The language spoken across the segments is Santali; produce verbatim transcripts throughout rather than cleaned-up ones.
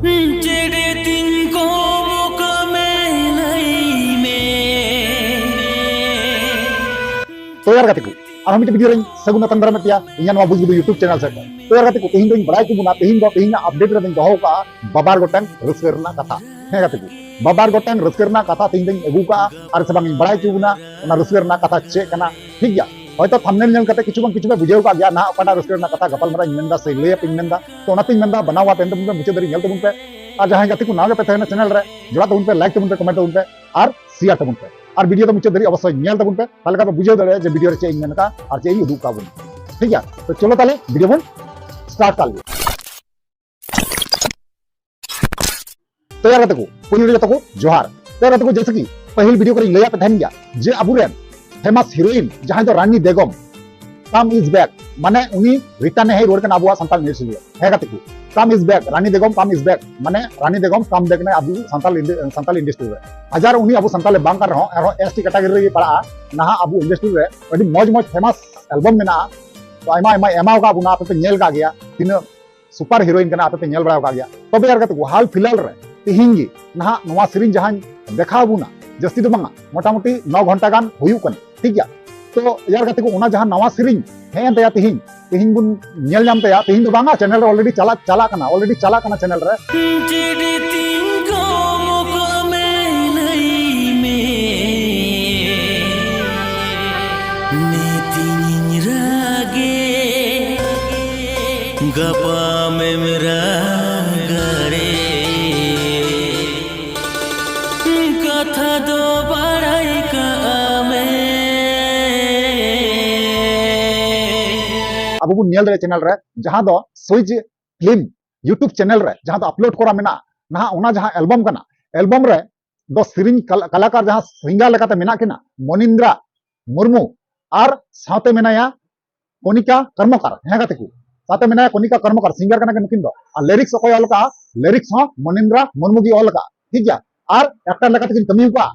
ᱪᱮᱫ ᱛᱤᱧ ᱠᱚᱢ ᱠᱟᱹᱢᱤ ᱞᱟᱹᱭ ᱢᱮ᱾ ᱛᱚ ᱭᱟᱨ ᱜᱟᱛᱮ ᱠᱚ, ᱟᱨᱦᱚᱸ ᱢᱤᱫᱴᱮᱱ ᱵᱷᱤᱰᱤᱭᱳ ᱨᱮᱧ ᱥᱟᱹᱜᱩᱱ ᱟᱛᱟᱝ ᱫᱟᱨᱟᱢᱮᱫ ᱯᱮᱭᱟ ᱤᱧᱟᱹᱜ ᱱᱚᱣᱟ ᱵᱩᱡᱽ ᱵᱩᱫᱷᱩ YouTube ᱪᱮᱱᱮᱞ ᱥᱮᱫ ᱠᱷᱚᱱ᱾ ᱛᱚ ᱭᱟᱨ ᱜᱟᱛᱮ ᱠᱚ, ᱛᱮᱦᱮᱧ ᱫᱚᱧ ᱵᱟᱲᱟᱭ ᱦᱚᱪᱚ ᱵᱚᱱᱟ, ᱛᱮᱦᱮᱧ ᱫᱚ ᱛᱮᱦᱮᱧᱟᱜ ᱟᱯᱰᱮᱴ ᱨᱮᱫᱚᱧ ᱫᱚᱦᱚ ᱠᱟᱜᱼᱟ ᱵᱟᱵᱟᱨ ᱜᱚᱴᱟᱝ ᱨᱟᱹᱥᱠᱟᱹ ᱨᱮᱱᱟᱜ ᱠᱟᱛᱷᱟ᱾ ᱦᱮᱸ ᱜᱟᱛᱮ ᱠᱚ, ᱵᱟᱵᱟᱨ ᱜᱚᱴᱟᱝ ᱨᱟᱹᱥᱠᱟᱹ ᱨᱮᱱᱟᱜ ᱠᱟᱛᱷᱟ ᱛᱮᱦᱮᱧ ᱫᱚᱧ ᱟᱹᱜᱩ ᱠᱟᱜᱼᱟ ᱟᱨ ᱥᱮ ᱵᱟᱝ ᱤᱧ ᱵᱟᱲᱟᱭ ᱦᱚᱪᱚ ᱵᱚᱱᱟ ᱚᱱᱟ ᱨᱟᱹᱥᱠᱟᱹ ᱨᱮᱱᱟᱜ ᱠᱟᱛᱷᱟ ᱪᱮᱫ ᱠᱟᱱᱟ᱾ ᱴᱷᱤᱠ ᱜᱮᱭᱟ, ᱦᱚᱭᱛᱚ ᱛᱷᱟᱢᱵᱱᱮᱞ ᱧᱮᱞ ᱠᱟᱛᱮ ᱠᱤᱪᱷᱩ ᱵᱟᱝ ᱠᱤᱪᱷᱩ ᱯᱮ ᱵᱩᱡᱷᱟᱹᱣ ᱠᱟᱜ ᱜᱮᱭᱟ ᱱᱟᱦᱟᱜ ᱚᱠᱟᱴᱟᱜ ᱨᱟᱹᱥᱠᱟᱹ ᱨᱮᱱᱟᱜ ᱠᱟᱛᱷᱟ ᱜᱟᱯᱟᱞ ᱢᱟᱨᱟᱣ ᱤᱧ ᱢᱮᱱᱫᱟ ᱥᱮ ᱞᱟᱹᱭ ᱟᱯᱮ ᱤᱧ ᱢᱮᱱᱫᱟ᱾ ᱛᱚ ᱚᱱᱟᱛᱮᱧ ᱢᱮᱱᱫᱟ ᱵᱮᱱᱟᱣ ᱟᱯᱮ ᱮᱱ ᱛᱟᱵᱚᱱ ᱯᱮ, ᱢᱩᱪᱟᱹᱫ ᱫᱷᱟᱹᱨᱤᱡ ᱧᱮᱞ ᱛᱟᱵᱚᱱ ᱯᱮ᱾ ᱟᱨ ᱡᱟᱦᱟᱸᱭ ᱜᱟᱛᱮ ᱠᱚ ᱱᱟᱣᱟ ᱜᱮᱯᱮ ᱛᱟᱦᱮᱱᱟ ᱪᱮᱱᱮᱞ ᱨᱮ, ᱡᱚᱲᱟᱣ ᱛᱟᱵᱚᱱ ᱯᱮ, ᱞᱟᱭᱤᱠ ᱛᱟᱵᱚᱱ ᱯᱮ, ᱠᱚᱢᱮᱱᱴ ᱛᱟᱵᱚᱱ ᱯᱮ ᱟᱨ ᱥᱮᱭᱟᱨ ᱛᱟᱵᱚᱱ ᱯᱮ᱾ ᱟᱨ ᱵᱷᱤᱰᱤᱭᱳ ᱫᱚ ᱢᱩᱪᱟᱹᱫ ᱫᱷᱟᱹᱨᱤᱡ ᱚᱵᱚᱥᱥᱳᱭ ᱧᱮᱞ ᱛᱟᱵᱚᱱ ᱯᱮ, ᱛᱟᱦᱞᱮ ᱠᱷᱟᱱ ᱯᱮ ᱵᱩᱡᱷᱟᱹᱣ ᱫᱟᱲᱮᱭᱟᱜᱼᱟ ᱡᱮ ᱵᱷᱤᱰᱤᱭᱳ ᱨᱮ ᱪᱮᱫ ᱤᱧ ᱢᱮᱱ ᱠᱟᱜᱼᱟ ᱟᱨ ᱪᱮᱫ ᱤᱧ ᱩᱫᱩᱜ ᱠᱟᱜ ᱵᱚᱱ᱾ ᱴᱷᱤᱠ ᱜᱮᱭᱟ, ᱛᱚ ᱪᱚᱞᱚ ᱛᱟᱦᱞᱮ ᱵᱷᱤᱰᱤᱭᱳ ᱵᱚᱱ ᱥᱴᱟᱨᱴ ᱠᱟᱜ ᱞᱮᱜᱮ᱾ ᱛᱚ ᱭᱟᱨ ᱜᱟᱛᱮ ᱠᱚ, ᱯᱩᱭᱞᱩ ᱨᱮ ᱡᱚᱛᱚ ᱠᱚ ᱡᱚᱦᱟᱨ᱾ ᱛᱚ ᱭᱟᱨ ᱜᱟᱛᱮ ᱠᱚ, ᱡᱮᱭᱥᱮ ᱠᱤ ᱯᱟᱹᱦᱤᱞ ᱵᱷᱤᱰᱤᱭᱳ ᱠᱚᱨᱮᱧ ᱞᱟᱹᱭᱟᱫ ᱯᱮ ᱛᱟᱦᱮᱱ ᱜᱮᱭᱟ ᱡᱮ ᱟᱵᱚᱨᱮᱱ ᱯᱷᱮᱢᱟᱥ ᱦᱤᱨᱳᱭᱤᱱ ᱡᱟᱦᱟᱸᱭ ᱫᱚ ᱨᱟᱱᱤ ᱵᱮᱜᱚᱢ, come is back, ᱢᱟᱱᱮ ᱩᱱᱤ ᱨᱤᱴᱟᱨᱱ ᱮ ᱦᱮᱡ ᱨᱩᱣᱟᱹᱲ ᱠᱟᱱᱟ ᱟᱵᱚᱣᱟᱜ ᱥᱟᱱᱛᱟᱲ ᱤᱱᱰᱟᱥᱴᱨᱤ ᱨᱮ᱾ ᱦᱮᱸ ᱜᱟᱛᱮ ᱠᱚ, come is back, Rani Begum come is back, ᱢᱟᱱᱮ ᱨᱟᱱᱤ ᱵᱮᱜᱚᱢ ᱠᱟᱢ ᱵᱮᱠ ᱱᱟᱭ ᱟᱵᱚ ᱥᱟᱱᱛᱟᱲ ᱤᱱᱰ-, ᱥᱟᱱᱛᱟᱲ ᱤᱱᱰᱟᱥᱴᱨᱤ ᱨᱮ᱾ ᱦᱟᱡᱟᱨ ᱩᱱᱤ ᱟᱵᱚ ᱥᱟᱱᱛᱟᱲ ᱞᱮ ᱵᱟᱝ ᱠᱟᱱ ᱨᱮᱦᱚᱸ, ᱮᱱᱨᱮᱦᱚᱸ ᱮᱥ ᱴᱤ ᱠᱮᱴᱟᱜᱚᱨᱤ ᱨᱮ ᱯᱟᱲᱟᱜᱼᱟ᱾ ᱱᱟᱦᱟᱜ ᱟᱵᱚ ᱤᱱᱰᱟᱥᱴᱨᱤ ᱨᱮ ᱟᱹᱰᱤ ᱢᱚᱡᱽ ᱢᱚᱡᱽ ᱯᱷᱮᱢᱟᱥ ᱮᱞᱵᱟᱢ ᱢᱮᱱᱟᱜᱼᱟ᱾ ᱛᱚ ᱟᱭᱢᱟ ᱟᱭᱢᱟ ᱮᱢᱟᱣ ᱠᱟᱜ ᱵᱚᱱᱟ, ᱟᱯᱮ ᱯᱮ ᱧᱮᱞ ᱠᱟᱜ ᱜᱮᱭᱟ ᱛᱤᱱᱟᱹᱜ ᱥᱩᱯᱟᱨ ᱦᱤᱨᱳᱭᱤᱱ ᱠᱟᱱᱟ, ᱟᱯᱮ ᱯᱮ ᱧᱮᱞ ᱵᱟᱲᱟ ᱟᱠᱟᱫ ᱜᱮᱭᱟ᱾ ᱛᱚᱵᱮ ᱭᱟᱨ ᱜᱟᱛᱮ ᱠᱚ, ᱦᱟᱞ ᱯᱷᱤᱞᱦᱟᱞ ᱨᱮ ᱛᱤᱦᱤᱧ ᱜᱮ ᱱᱟᱦᱟᱜ ᱱᱚᱣᱟ ᱥᱮᱨᱮᱧ ᱡᱟᱦᱟᱸᱧ ᱫᱮᱠᱷᱟᱣ ᱵᱚᱱᱟ, ᱡᱟᱹᱥᱛᱤ ᱫᱚ ᱵᱟᱝᱟ, ᱢᱚᱴᱟᱢᱩᱴᱤ ᱱᱚ ᱜᱷᱚᱱᱴᱟ ᱜᱟᱱ ᱦᱩᱭᱩᱜ ᱠᱟᱱᱟ, ᱴᱷᱤᱠ ᱜᱮᱭᱟ᱾ ᱛᱚ ᱭᱟᱨ ᱜᱟᱛᱮ ᱠᱚ, ᱚᱱᱟ ᱡᱟᱦᱟᱸ ᱱᱟᱣᱟ ᱥᱮᱨᱮᱧ ᱦᱮᱡ ᱮᱱ ᱛᱟᱭᱟ ᱛᱤᱦᱤᱧ, ᱛᱤᱦᱤᱧ ᱵᱚᱱ ᱧᱮᱞ ᱧᱟᱢ ᱛᱟᱭᱟ, ᱛᱤᱦᱤᱧ ᱫᱚ ᱵᱟᱝᱟ, ᱪᱮᱱᱮᱞ ᱨᱮ ᱚᱞᱨᱮᱰᱤ ᱪᱟᱞᱟᱜ, ᱪᱟᱞᱟᱜ ᱠᱟᱱᱟ, ᱚᱞᱨᱮᱰᱤ ᱪᱟᱞᱟᱜ ᱠᱟᱱᱟ ᱪᱮᱱᱮᱞ ᱨᱮ᱾ ᱪᱮᱫ ᱛᱤᱧ ᱠᱚᱢ ᱠᱚᱢᱮ ᱞᱟᱹᱭ ᱢᱮ, ᱱᱤᱛᱤᱧ ᱨᱟᱜᱮ, ᱜᱟᱯᱟ ᱢᱮᱢ ᱨᱟᱜᱟᱲᱮ᱾ ᱠᱟᱛᱷᱟ ᱫᱚ ᱵᱟᱲᱟᱭ ᱠᱟᱜ ᱢᱮ᱾ ᱟᱵᱚ ᱵᱚᱱ ᱧᱮᱞ ᱫᱟᱲᱮᱭᱟᱜᱼᱟ ᱪᱮᱱᱮᱞ ᱨᱮ, ᱡᱟᱦᱟᱸ ᱫᱚ ᱥᱩᱭᱤᱪ ᱯᱷᱤᱞᱢ YouTube ᱪᱮᱱᱮᱞ ᱨᱮ ᱡᱟᱦᱟᱸ ᱫᱚ ᱟᱯᱞᱳᱰ ᱠᱚᱨᱟ ᱢᱮᱱᱟᱜᱼᱟ, ᱱᱟᱦᱟᱜ ᱚᱱᱟ ᱡᱟᱦᱟᱸ ᱮᱞᱵᱟᱢ ᱠᱟᱱᱟ, ᱮᱞᱵᱟᱢ ᱨᱮ ᱫᱚ ᱥᱮᱨᱮᱧ ᱠᱟᱞ-, ᱠᱟᱞᱟᱠᱟᱨ ᱡᱟᱦᱟᱸ ᱥᱤᱝᱜᱟᱨ ᱞᱮᱠᱟᱛᱮ ᱢᱮᱱᱟᱜ ᱠᱤᱱᱟ ᱢᱚᱱᱤᱱᱫᱨᱟ ᱢᱩᱨᱢᱩ ᱟᱨ ᱥᱟᱶᱛᱮ ᱢᱮᱱᱟᱭᱟ ᱠᱚᱱᱤᱠᱟ ᱠᱚᱨᱢᱚᱠᱟᱨ᱾ ᱦᱮᱸ ᱜᱟᱛᱮ ᱠᱚ, ᱥᱟᱶᱛᱮ ᱢᱮᱱᱟᱭᱟ ᱠᱚᱱᱤᱠᱟ ᱠᱚᱨᱢᱚᱠᱟᱨ, ᱥᱤᱝᱜᱟᱨ ᱠᱟᱱᱟ ᱠᱤᱱ ᱱᱩᱠᱤᱱ ᱫᱚ᱾ ᱟᱨ ᱞᱤᱨᱤᱠᱥ ᱚᱠᱚᱭ ᱚᱞ ᱠᱟᱜᱼᱟ? ᱞᱤᱨᱤᱠᱥ ᱦᱚᱸ ᱢᱚᱱᱤᱱᱫᱨᱟ ᱢᱩᱨᱢᱩ ᱜᱮ ᱚᱞ ᱠᱟᱜᱼᱟ, ᱴᱷᱤᱠ ᱜᱮᱭᱟ᱾ ᱟᱨ ᱮᱠᱴᱟᱨ ᱞᱮᱠᱟᱛᱮ ᱠᱤᱱ ᱠᱟᱹᱢᱤ ᱠᱟᱜᱼᱟ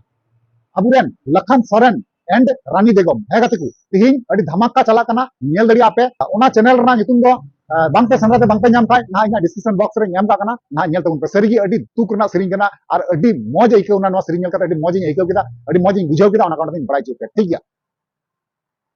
ᱟᱵᱚᱨᱮᱱ ᱞᱟᱠᱷᱟᱱ ᱥᱚᱨᱮᱱ and ᱨᱟᱱᱤ ᱵᱮᱜᱚᱢ᱾ ᱦᱮᱸ ᱜᱟᱛᱮ ᱠᱚ, ᱛᱤᱦᱤᱧ ᱟᱹᱰᱤ ᱫᱷᱟᱢᱟᱠᱟ ᱪᱟᱞᱟᱜ ᱠᱟᱱᱟ, ᱧᱮᱞ ᱫᱟᱲᱮᱭᱟᱜᱼᱟ ᱯᱮ᱾ ᱚᱱᱟ ᱪᱮᱱᱮᱞ ᱨᱮᱱᱟᱜ ᱧᱩᱛᱩᱢ ᱫᱚ ᱟᱨ ᱵᱟᱝᱯᱮ ᱥᱮᱸᱫᱽᱨᱟ ᱛᱮ ᱵᱟᱝᱯᱮ ᱧᱟᱢ ᱠᱷᱟᱡ, ᱱᱟᱦᱟᱜ ᱤᱧᱟᱹᱜ ᱰᱤᱥᱠᱨᱤᱯᱥᱚᱱ ᱵᱚᱠᱥ ᱨᱮᱧ ᱮᱢ ᱠᱟᱜ ᱠᱟᱱᱟ, ᱱᱟᱦᱟᱜ ᱧᱮᱞ ᱛᱟᱵᱚᱱ ᱯᱮ᱾ ᱥᱟᱹᱨᱤᱜᱮ ᱟᱹᱰᱤ ᱫᱩᱠ ᱨᱮᱱᱟᱜ ᱥᱮᱨᱮᱧ ᱠᱟᱱᱟ ᱟᱨ ᱟᱹᱰᱤ ᱢᱚᱡᱽ ᱟᱹᱭᱠᱟᱹᱣ ᱠᱟᱱᱟ ᱱᱚᱣᱟ ᱥᱮᱨᱮᱧ ᱧᱮᱞ ᱠᱟᱛᱮ, ᱟᱹᱰᱤ ᱢᱚᱡᱽ ᱤᱧ ᱟᱹᱭᱠᱟᱹᱣ ᱠᱮᱫᱟ, ᱟᱹᱰᱤ ᱢᱚᱡᱽ ᱤᱧ ᱵᱩᱡᱷᱟᱹᱣ ᱠᱮᱫᱟ, ᱚᱱᱟ ᱠᱟᱨᱚᱱ ᱛᱮᱧ ᱵᱟᱲᱟᱭ ᱦᱚᱪᱚᱭᱮᱫ ᱯᱮᱭᱟ, ᱴᱷᱤᱠ ᱜᱮᱭᱟ?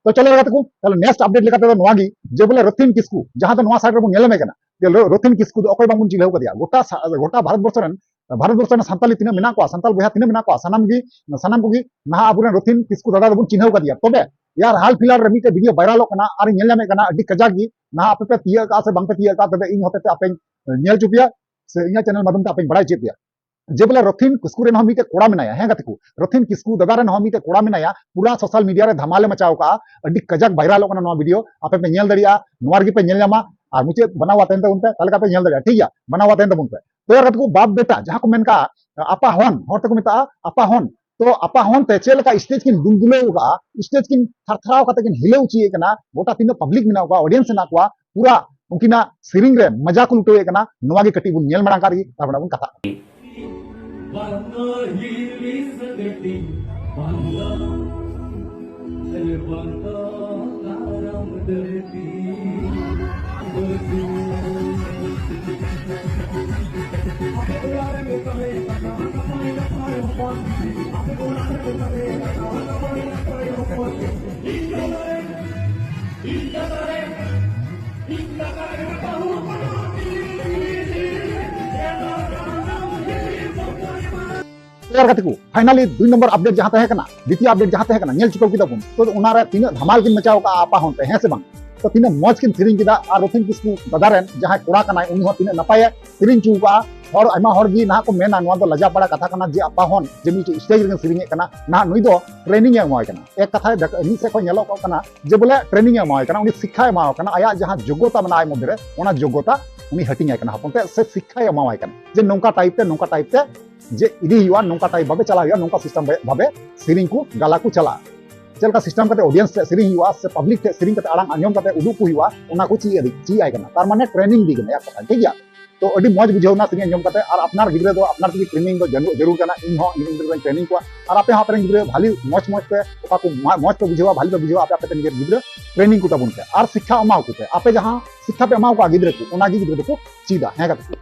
ᱛᱚ ᱪᱚᱞᱚ ᱜᱟᱛᱮ ᱠᱚ, ᱛᱟᱦᱞᱮ ᱱᱮᱠᱥᱴ ᱟᱯᱰᱮᱴ ᱞᱮᱠᱟ ᱛᱮᱫᱚ ᱱᱚᱣᱟ ᱜᱮ, ᱡᱮ ᱵᱚᱞᱮ ᱨᱚᱛᱷᱤᱱ ᱠᱤᱥᱠᱩ, ᱡᱟᱦᱟᱸ ᱫᱚ ᱱᱚᱣᱟ ᱥᱟᱭᱤᱰ ᱨᱮᱵᱚᱱ ᱧᱮᱞᱮ ᱠᱟᱱᱟ, ᱡᱮ ᱨᱚ-, ᱨᱚᱛᱷᱤᱱ ᱠᱤᱥᱠᱩ ᱫᱚ ᱚᱠᱚᱭ ᱵᱟᱝᱵᱚᱱ ᱪᱤᱱᱦᱟᱹᱣ ᱠᱟᱫᱮᱭᱟ, ᱜᱚᱴᱟ ᱥᱟ-, ᱜᱚᱴᱟ ᱵᱷᱟᱨᱚᱛ ᱵᱚᱨᱥᱚ ᱨᱮᱱ, ᱵᱷᱟᱨᱚᱛ ᱵᱚᱨᱥᱚ ᱨᱮᱱ ᱥᱟᱱᱛᱟᱞᱤ ᱛᱤᱱᱟᱹᱜ ᱢᱮᱱᱟᱜ ᱠᱚᱣᱟ, ᱥᱟᱱᱛᱟᱞ ᱵᱚᱭᱦᱟ ᱛᱤᱱᱟᱹᱜ ᱢᱮᱱᱟᱜ ᱠᱚᱣᱟ, ᱥᱟᱱᱟᱢ ᱜᱮ, ᱥᱟᱱᱟᱢ ᱠᱚᱜᱮ ᱱᱟᱦᱟᱜ ᱟᱵᱚᱨᱮᱱ ᱨᱚᱛᱷᱤᱱ ᱠᱤᱥᱠᱩ ᱫᱟᱫᱟ ᱫᱚᱵᱚᱱ ᱪᱤᱱᱦᱟᱹᱣ ᱠᱟᱫᱮᱭᱟ᱾ ᱛᱚᱵᱮ ᱭᱟᱨ, ᱦᱟᱞ ᱯᱷᱤᱞᱦᱟᱞ ᱨᱮ ᱢᱤᱫᱴᱮᱡ ᱵᱷᱤᱰᱤᱭᱳ ᱵᱷᱟᱭᱨᱟᱞᱚᱜ ᱠᱟᱱᱟ ᱟᱨ ᱧᱮᱞ ᱧᱟᱢᱮᱫ ᱠᱟᱱᱟ ᱟᱹᱰᱤ ᱠᱟᱡᱟᱠ ᱜᱮ, ᱱᱟᱦᱟᱜ ᱟᱯᱮ ᱯᱮ ᱛᱤᱭᱟᱹᱜ ᱠᱟᱜᱼᱟ ᱥᱮ ᱵᱟᱝ ᱯᱮ ᱛᱤᱭᱟᱹᱜ ᱠᱟᱜᱼᱟ, ᱛᱚᱵᱮ ᱤᱧ ᱦᱚᱛᱮᱛᱮ ᱟᱯᱮᱧ ᱧᱮᱞ ᱦᱚᱪᱚ ᱯᱮᱭᱟ ᱥᱮ ᱤᱧᱟᱹᱜ ᱪᱮᱱᱮᱞ ᱢᱟᱫᱽᱫᱷᱚᱢ ᱛᱮ ᱟᱯᱮᱧ ᱵᱟᱲᱟᱭ ᱦᱚᱪᱚᱭᱮᱫ ᱯᱮᱭᱟ᱾ ᱡᱮ ᱵᱚᱞᱮ ᱨᱚᱛᱷᱤᱱ ᱠᱤᱥᱠᱩ ᱨᱮᱱ ᱦᱚᱸ ᱢᱤᱫᱴᱮᱡ ᱠᱚᱲᱟ ᱢᱮᱱᱟᱭᱟ, ᱦᱮᱸ ᱜᱟᱛᱮ ᱠᱚ, ᱨᱚᱛᱷᱤᱱ ᱠᱤᱥᱠᱩ ᱫᱟᱫᱟ ᱨᱮᱱ ᱦᱚᱸ ᱢᱤᱫᱴᱮᱡ ᱠᱚᱲᱟ ᱢᱮᱱᱟᱭᱟ, ᱯᱩᱨᱟ ᱥᱳᱥᱟᱞ ᱢᱤᱰᱤᱭᱟ ᱨᱮ ᱫᱷᱟᱢᱟᱞᱮ ᱢᱟᱪᱟᱣ ᱠᱟᱜᱼᱟ, ᱟᱹᱰᱤ ᱠᱟᱡᱟᱠ ᱵᱷᱟᱭᱨᱟᱞᱚᱜ ᱠᱟᱱᱟ ᱱᱚᱣᱟ ᱵᱷᱤᱰᱤᱭᱳ, ᱟᱯᱮ ᱯᱮ ᱧᱮᱞ ᱫᱟᱲᱮᱭᱟᱜᱼᱟ, ᱱᱚᱣᱟ ᱨᱮᱜᱮ ᱯᱮ ᱧᱮᱞ ᱧᱟᱢᱟ᱾ ᱟᱨ ᱢᱩᱪᱟᱹᱫ ᱵᱟᱱᱟᱣᱟ ᱛᱟᱦᱮᱱ ᱛᱟᱵᱚᱱ ᱯᱮ, ᱛᱟᱦᱞᱮ ᱠᱷᱟᱱ ᱯᱮ ᱧᱮᱞ ᱫᱟᱲᱮᱭᱟᱜᱼᱟ, ᱴᱷᱤᱠ ᱜᱮᱭᱟ? ᱵᱟᱱᱟᱣᱟ ᱛᱟᱦᱮᱱ ᱛᱟᱵᱚᱱ ᱯᱮ᱾ ᱛᱚ ᱭᱟᱨ ᱜᱟᱛᱮ ᱠᱚ, ᱵᱟᱯ ᱵᱮᱴᱟ ᱡᱟᱦᱟᱸ ᱠᱚ ᱢᱮᱱ ᱠᱟᱜᱼᱟ, ᱟᱯᱟ ᱦᱚᱱ, ᱦᱚᱲ ᱛᱮᱠᱚ ᱢᱮᱛᱟᱜᱼᱟ ᱟᱯᱟ ᱦᱚᱱ, ᱛᱚ ᱟᱯᱟ ᱦᱚᱱ ᱛᱮ ᱪᱮᱫ ᱞᱮᱠᱟ ᱥᱴᱮᱡ ᱠᱤᱱ ᱫᱩᱞ ᱫᱩᱞᱟᱹᱣ ᱠᱟᱜᱼᱟ, ᱥᱴᱮᱡ ᱠᱤᱱ ᱛᱷᱟᱨ ᱛᱷᱟᱨᱟᱣ ᱠᱟᱛᱮ ᱠᱤᱱ ᱦᱤᱞᱟᱹᱣ ᱦᱚᱪᱚᱭᱮᱫ ᱠᱟᱱᱟ, ᱜᱚᱴᱟ ᱛᱤᱱᱟᱹᱜ ᱯᱟᱵᱽᱞᱤᱠ ᱢᱮᱱᱟᱜ ᱠᱚᱣᱟ, ᱚᱰᱤᱭᱮᱱᱥ ᱢᱮᱱᱟᱜ ᱠᱚᱣᱟ, ᱯᱩᱨᱟ ᱩᱱᱠᱤᱱᱟᱜ ᱥᱮᱨᱮᱧ ᱨᱮ ᱢᱟᱡᱟ ᱠᱚ ᱞᱩᱴᱟᱹᱣᱮᱫ ᱠᱟᱱᱟ᱾ ᱱᱚᱣᱟ ᱜᱮ ᱠᱟᱹᱴᱤᱡ ᱵᱚᱱ ᱧᱮᱞ ᱢᱟᱲᱟᱝ ᱠᱟᱜ ᱨᱮᱜᱮ, ᱛᱟᱨᱯᱚᱨᱮ ᱵᱚᱱ ᱠᱟᱛᱷᱟᱜ ᱠᱟᱱᱟ᱾ ᱛᱚ ᱭᱟᱨ ᱜᱟᱛᱮ ᱠᱚ, finally ᱫᱩᱭ ᱱᱚᱢᱵᱚᱨ ᱟᱯᱰᱮᱴ ᱡᱟᱦᱟᱸ ᱛᱟᱦᱮᱸ ᱠᱟᱱᱟ, ᱫᱤᱛᱤᱭᱚ ᱟᱯᱰᱮᱴ ᱡᱟᱦᱟᱸ ᱛᱟᱦᱮᱸ ᱠᱟᱱᱟ, ᱧᱮᱞ ᱪᱩᱠᱟᱹᱣ ᱠᱮᱫᱟ ᱵᱚᱱ᱾ ᱛᱚ ᱚᱱᱟᱨᱮ ᱛᱤᱱᱟᱹᱜ ᱫᱷᱟᱢᱟᱞ ᱠᱤᱱ ᱢᱟᱪᱟᱣ ᱠᱟᱜᱼᱟ ᱟᱯᱟ ᱦᱚᱱ ᱛᱮ, ᱦᱮᱸ ᱥᱮ ᱵᱟᱝ? ᱛᱚ ᱛᱤᱱᱟᱹᱜ ᱢᱚᱡᱽ ᱠᱤᱱ ᱥᱮᱨᱮᱧ ᱠᱮᱫᱟ, ᱟᱨ ᱨᱚᱛᱷᱤᱱ ᱠᱤᱥᱠᱩ ᱫᱟᱫᱟ ᱨᱮᱱ ᱡᱟᱦᱟᱸᱭ ᱠᱚᱲᱟ ᱠᱟᱱᱟᱭ, ᱩᱱᱤ ᱦᱚᱸ ᱛᱤᱱᱟᱹᱜ ᱱᱟᱯᱟᱭᱮ ᱥᱮᱨᱮᱧ ᱦᱚᱪᱚ ᱠᱟᱜᱼᱟ᱾ ᱦᱚᱲ, ᱟᱭᱢᱟ ᱦᱚᱲ ᱜᱮ ᱱᱟᱦᱟᱜ ᱠᱚ ᱢᱮᱱᱟ, ᱱᱚᱣᱟ ᱫᱚ ᱞᱟᱡᱟ ᱯᱟᱲᱟ ᱠᱟᱛᱷᱟ ᱠᱟᱱᱟ ᱡᱮ ᱟᱯᱟ ᱦᱚᱱ ᱡᱮ ᱢᱤᱫᱴᱮᱡ ᱥᱴᱮᱡ ᱨᱮᱠᱤᱱ ᱥᱮᱨᱮᱧᱮᱫ ᱠᱟᱱᱟ᱾ ᱱᱟᱦᱟᱜ ᱱᱩᱭ ᱫᱚ ᱴᱨᱮᱱᱤᱝ ᱮ ᱮᱢᱟᱣᱟᱭ ᱠᱟᱱᱟ᱾ ᱮᱠ ᱠᱟᱛᱷᱟᱭ ᱫᱮᱠ-, ᱢᱤᱫ ᱥᱮᱫ ᱠᱷᱚᱱ ᱧᱮᱞᱚᱜ ᱠᱟᱱᱟ ᱡᱮ ᱵᱚᱞᱮ ᱴᱨᱮᱱᱤᱝ ᱮ ᱮᱢᱟᱣᱟᱭ ᱠᱟᱱᱟ, ᱩᱱᱤ ᱥᱤᱠᱠᱷᱟᱭ ᱮᱢᱟᱣᱟᱭ ᱠᱟᱱᱟ, ᱟᱭᱟᱜ ᱡᱟᱦᱟᱸ ᱡᱳᱜᱽᱜᱚᱛᱟ ᱢᱮᱱᱟᱜᱼᱟ ᱟᱡ ᱢᱚᱫᱽᱫᱷᱮ ᱨᱮ, ᱚᱱᱟ ᱡᱳᱜᱽᱜᱚᱛᱟ ᱩᱱᱤ ᱦᱟᱹᱴᱤᱧᱟᱭ ᱠᱟᱱᱟ ᱦᱚᱯᱚᱱ ᱛᱮ, ᱥᱮ ᱥᱤᱠᱠᱷᱟᱭ ᱮᱢᱟᱣᱟᱭ ᱠᱟᱱᱟ ᱡᱮ ᱱᱚᱝᱠᱟ ᱴᱟᱭᱤᱯ ᱛᱮ, ᱱᱚᱝᱠᱟ ᱴᱟᱭᱤᱯ ᱛᱮ ᱡᱮ ᱤᱫᱤ ᱦᱩᱭᱩᱜᱼᱟ, ᱱᱚᱝᱠᱟ ᱴᱟᱭᱤᱯ ᱵᱷᱟᱵᱮ ᱪᱟᱞᱟᱜ ᱦᱩᱭᱩᱜᱼᱟ, ᱱᱚᱝᱠᱟ ᱥᱤᱥᱴᱮᱢ ᱵᱷᱟᱵᱮ ᱥᱮᱨᱮᱧ ᱠᱚ ᱜᱟᱞᱟ ᱠᱚ ᱪᱟᱞᱟᱜᱼᱟ, ᱪᱮᱫ ᱞᱮᱠᱟ ᱥᱤᱥᱴᱮᱢ ᱠᱟᱛᱮ ᱚᱰᱤᱭᱮᱱᱥ ᱴᱷᱮᱱ ᱥᱮᱨᱮᱧ ᱦᱩᱭᱩᱜᱼᱟ, ᱥᱮ ᱯᱟᱵᱽᱞᱤᱠ ᱴᱷᱮᱱ ᱥᱮᱨᱮᱧ ᱠᱟᱛᱮ ᱟᱲᱟᱝ ᱟᱸᱡᱚᱢ ᱠᱟᱛᱮ ᱩᱫᱩᱜ ᱠᱚ ᱦᱩᱭᱩᱜᱼᱟ, ᱚᱱᱟ ᱠᱚ ᱪᱮᱫ ᱟᱹᱫᱤ-, ᱪᱮᱫ ᱟᱭ ᱠᱟᱱᱟ᱾ ᱛᱟᱨ ᱢᱟᱱᱮ ᱴᱨᱮᱱᱤᱝ ᱤᱫᱤ ᱠᱟᱱᱟ, ᱮᱠ ᱠᱟᱛᱷᱟ, ᱴᱷᱤᱠ ᱜᱮᱭᱟ? ᱛᱚ ᱟᱹᱰᱤ ᱢᱚᱡᱽ ᱵᱩᱡᱷᱟᱹᱣ ᱮᱱᱟ ᱥᱮᱨᱮᱧ ᱟᱸᱡᱚᱢ ᱠᱟᱛᱮ᱾ ᱟᱨ ᱟᱯᱱᱟᱨ ᱜᱤᱫᱽᱨᱟᱹ ᱫᱚ ᱟᱯᱱᱟᱨ ᱛᱮᱜᱮ ᱴᱨᱮᱱᱤᱝ ᱫᱚ ᱡᱟᱹᱨᱩᱲ ᱡᱟᱹᱨᱩᱲ ᱠᱟᱱᱟ᱾ ᱤᱧ ᱦᱚᱸ ᱤᱧ ᱨᱮᱱ ᱜᱤᱫᱽᱨᱟᱹᱧ ᱴᱨᱮᱱᱤᱝ ᱠᱚᱣᱟ᱾ ᱟᱨ ᱟᱯᱮ ᱦᱚᱸ ᱟᱯᱮ ᱨᱮᱱ ᱜᱤᱫᱽᱨᱟᱹ ᱵᱷᱟᱞᱤ ᱢᱚᱡᱽ ᱢᱚᱡᱽ ᱯᱮ, ᱚᱠᱟ ᱠᱚ ᱢᱟ- ᱢᱚᱡᱽ ᱯᱮ ᱵᱩᱡᱷᱟᱹᱣᱟ, ᱵᱷᱟᱞᱤ ᱯᱮ ᱵᱩᱡᱷᱟᱹᱣᱟ, ᱟᱯᱮ ᱟᱯᱮ ᱛᱮ ᱱᱤᱡᱮᱨ ᱜᱤᱫᱽᱨᱟᱹ ᱴᱨᱮᱱᱤᱝ ᱠᱚ ᱛᱟᱵᱚᱱ ᱯᱮ ᱟᱨ ᱥᱤᱠᱠᱷᱟ ᱮᱢᱟ ᱠᱚ ᱯᱮ᱾ ᱟᱯᱮ ᱡᱟᱦᱟᱸ ᱥᱤᱠᱠᱷᱟ ᱯᱮ ᱮᱢᱟ ᱠᱚᱣᱟ ᱜᱤᱫᱽᱨᱟᱹ ᱠᱚ, ᱚᱱᱟ ᱜᱮ ᱜᱤᱫᱽᱨᱟᱹ ᱫᱚᱠᱚ ᱪᱮᱫᱟ᱾ ᱦᱮᱸ ᱜᱟᱛᱮ ᱠᱚ,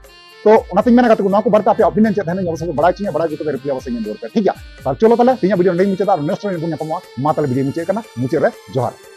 ᱛᱚ ᱚᱱᱟᱛᱤᱧ ᱢᱮᱱᱟ ᱜᱟᱛᱮ ᱠᱚ, ᱱᱚᱣᱟ ᱠᱚ ᱵᱟᱨᱮᱛᱮ ᱟᱯᱮ opinion ᱪᱮᱫ ᱛᱟᱦᱮᱱᱟ, ᱚᱵᱚᱥᱥᱳᱭ ᱯᱮ ᱵᱟᱲᱟᱭ ᱦᱚᱪᱚᱧᱟ᱾ ᱵᱟᱲᱟᱭ ᱦᱚᱪᱚ ᱠᱟᱛᱮ reply ᱚᱵᱚᱥᱥᱳᱭ ᱤᱧ ᱨᱩᱣᱟᱹᱲ ᱯᱮ, ᱴᱷᱤᱠ ᱜᱮᱭᱟ? ᱟᱨ ᱪᱚᱞᱚ ᱛᱟᱦᱞᱮ ᱛᱮᱦᱮᱧᱟᱜ video ᱱᱚᱸᱰᱮᱧ ᱢᱩᱪᱟᱹᱫᱟ, ᱟᱨ next time ᱵᱚᱱ ᱧᱟᱯᱟᱢᱚᱜᱼᱟ᱾ ᱢᱟ ᱛᱟᱦᱞᱮ video ᱢᱩᱪᱟᱹᱫ ᱠᱟᱱᱟ, ᱢᱩᱪᱟᱹᱫ ᱨᱮ ᱡᱚᱦᱟᱨ᱾